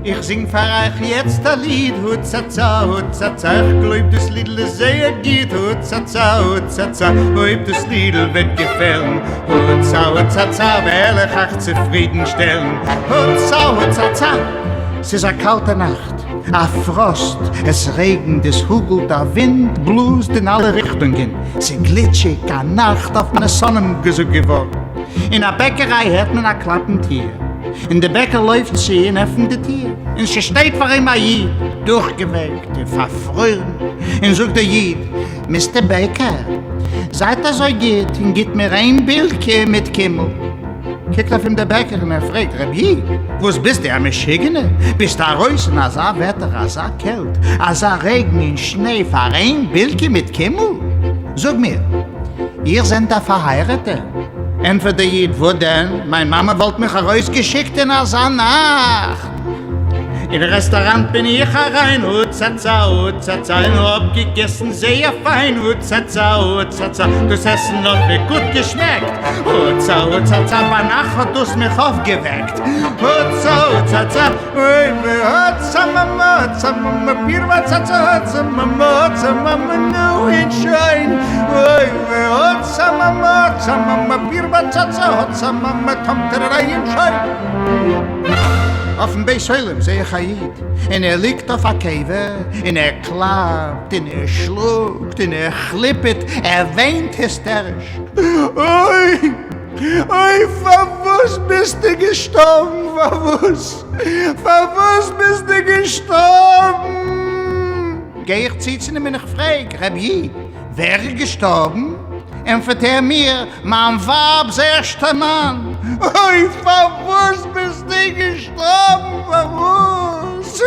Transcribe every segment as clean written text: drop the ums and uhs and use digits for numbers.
איך זינג פאר אייך יעצט א ליד, הוצאצא הוצאצא, איך גלויב דאס לידל איז זייער גוט, הוצאצא הוצאצא, אויב דאס לידל וועט געפעלן, הוצא הוצאצא, וועל איך אייך צופרידן שטעלן, הוצא הוצאצא. ס'איז א קאלטע נאכט, א פראסט, עס רעגנט, עס האגלט, א ווינט בלאזט אין אלע ריכטונגען, ס'גליטשיג, א נאכט אויף מיינע שונאים געזאגט געווארן. אין א בעקעריי הערט מען א קלאפ אין טיר, און דער בעקער לויפט צו און עפנט די טיר, און ס'שטייט פאר אים א איד, דורכגעווייקט און פארפרוירן, און זאגט דער איד, מיסטער בעקער, זייט אזוי גוט און גיט מיר איין בילקע מיט קימל. קוקט אויף אים דער בעקער און ער פרעגט, רבי איד, וואס ביסטו א משוגענער? ביסטו ארויס אין אזא וועטער, אזא קעלט, אזא רעגן און שניי פאר איין בילקע מיט קימל? זאג מיר, איר זענט א פארהייראטער? ענטפערט דער איד, וואו דען? מיין מאמע וואלט מיך ארויסגעשיקט אין אזא נאכט? אין רעסטאראנט בין איך אריין, הוצאצא הוצאצא, און האב געגעסן זייער פיין, הוצאצא הוצאצא, דאס עסן האט מיר גוט געשמעקט, הוצא הוצאצא, ביינאכט האט דאס מיך אויפגעוועקט, הוצא הוצאצא, אוי והוצא מאמא הוצא מאמא פירמא צאצא הוצא מאמא הוצא מאמא נו און שוין, אוי והוצא מאמא הוצא מאמא פירמא צאצא הוצא מאמא טאמטערעריי און שוין. אויפן בית עולם זעה איך א איד, און ער ליגט אויף א קבר, און ער קלאפט, און ער שלאגט, און ער כליפעט, ער וויינט היסטעריש, אוי! אוי! פארוואס ביסטו געשטארבן? פארוואס? פארוואס ביסטו געשטארבן? גיי איך צו צו אים און איך פרעג, ר' איד, ווער איז געשטארבן? ענטפערט ער מיר, מיין ווייב'ס ערשטע מאן! אוי פארוואס ביסטו געשטארבן פארוואס?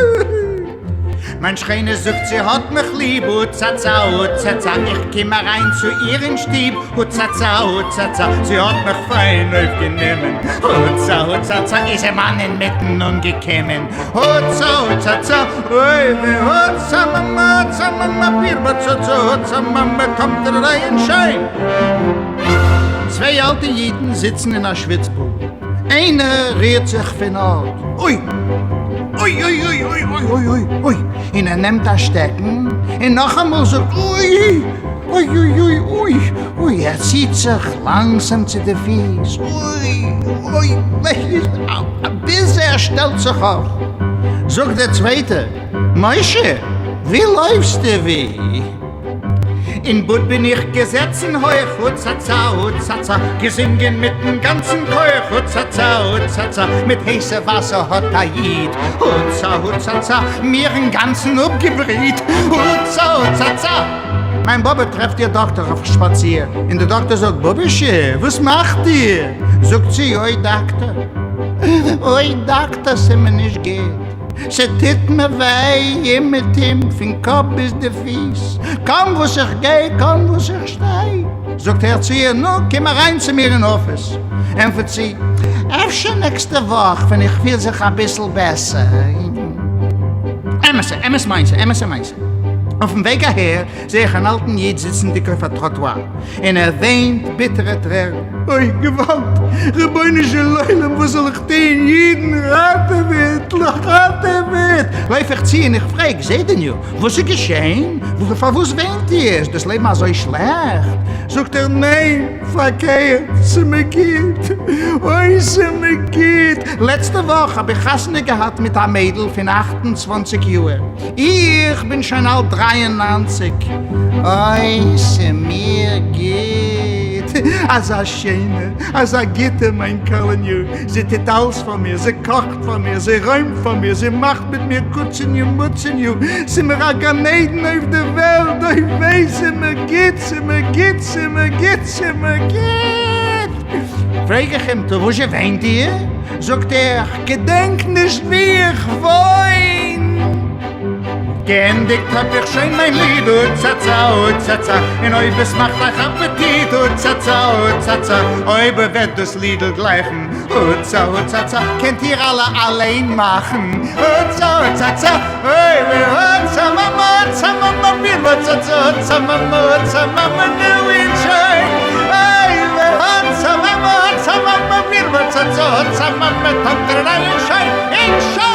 מיין שכנה זאגט זי האט מיך ליב, הוצאצא הוצאצא, איך קום אריין צו איר אין שטוב, הוצאצא הוצאצא, זי האט מיך פיין אויפגענומען, הוצא הוצאצא, איז איר מאן אינמיטן אנגעקומען, הוצא הוצאצא, אוי והוצא מאמא הוצא מאמא פירבא צאצא הוצא מאמא קומט אריין שיין. צוויי אלטע אידן זיצן אין א שוויץ-פול, איינער רירט זיך פון ארט, אוי! אוי אוי אוי אוי אוי אוי אוי אוי, און ער נעמט א שטעקן און נאכאמאל זאגט אוי! אוי אוי אוי אוי אוי, ער ציט זיך לאנגזאם צו די פיס, אוי אוי ביז ער שטעלט זיך אויף. זאגט דער צווייטער, משה, ווי לויפסטו ווי? אין באד בין איך געזעצן הויך, הוצאצא הוצאצא, געזינגען מיטן גאנצן כח, הוצאצא הוצאצא, מיט הייסע וואסער האט א איד, הוצא הוצאצא, מיר אינגאנצן אפגעבריט, הוצא הוצאצא. מיין באבע טרעפט איר דאקטער אויף שפאציר, און די דאקטער זאגט, באבעשע, וואס מאכט איר? זאגט זי, אוי דאקטער, אוי דאקטער, ס'מיר נישט גוט. ס'טוט מיר וויי אומעטום פון קאפ ביז די פיס, קוים וואס איך גיי, קוים וואס איך שטיי. זאגט ער צו איר, נו, קום אריין צו מיר אין אפיס. ענטפערט זי, אפשר נעקסטע וואך ווען איך פיל זיך אביסל בעסער. אמת'ע, אמת מעשה, אמת'ע מעשה. אויפן וועג אהער זע איך אן אלטן איד זיצנדיג אויף א טראטואר, און ער וויינט ביטערע טרערן, אוי געוואלד, רבונו של עולם וואס זאל איך טון, אידן ראטעוועט, ראטעוועט! לויף איך צו און איך פרעג, זיידעניו, וואס איז געשען? פארוואס וויינט איר? איז דאס לעבן אזוי שלעכט? זאגט ער, ניין, פארקערט, ס'מיר גוט, אוי ס'מיר גוט, לעצטע וואך האב איך חתונה געהאט מיט א מיידל פון 28 יאהר, איך בין שוין אלט 93, אוי ס'מיר גוט, אזא שיינע, אזא גוטע מיין כלה'ניו, זי טוט אלס פאר מיר, זי קאכט פאר מיר, זי רוימט פאר מיר, זי מאכט מיט מיר קוצעניו מוצעניו, ס'מיר א גן עדן אויף די וועלט, אוי וויי ס'מיר גוט, ס'מיר גוט, ס'מיר גוט, ס'מיר גוט. פרעג איך אים, טא וואזשע וויינט איר? זאגט ער, כ'געדענק נישט ווי איך וואוין. געענדיגט האב איך שוין מיין ליד, אוצאצא אוצאצא, און אויב עס מאכט אייך אפעטיט, אוצאצא אוצאצא, אויב איר וועט דאס לידל גלייכן, אוצא אוצאצא, קענט איר אלע אליין מאכן, אוצא אוצאצא, אוי אוצא מאמא אוצא מאמא מיר אוצאצא אוצא מאמא אוצא מאמא נו און שוין, אוי. ווירבלט צו צו צו מאמע טאנט אריין אין שוין אין שוין!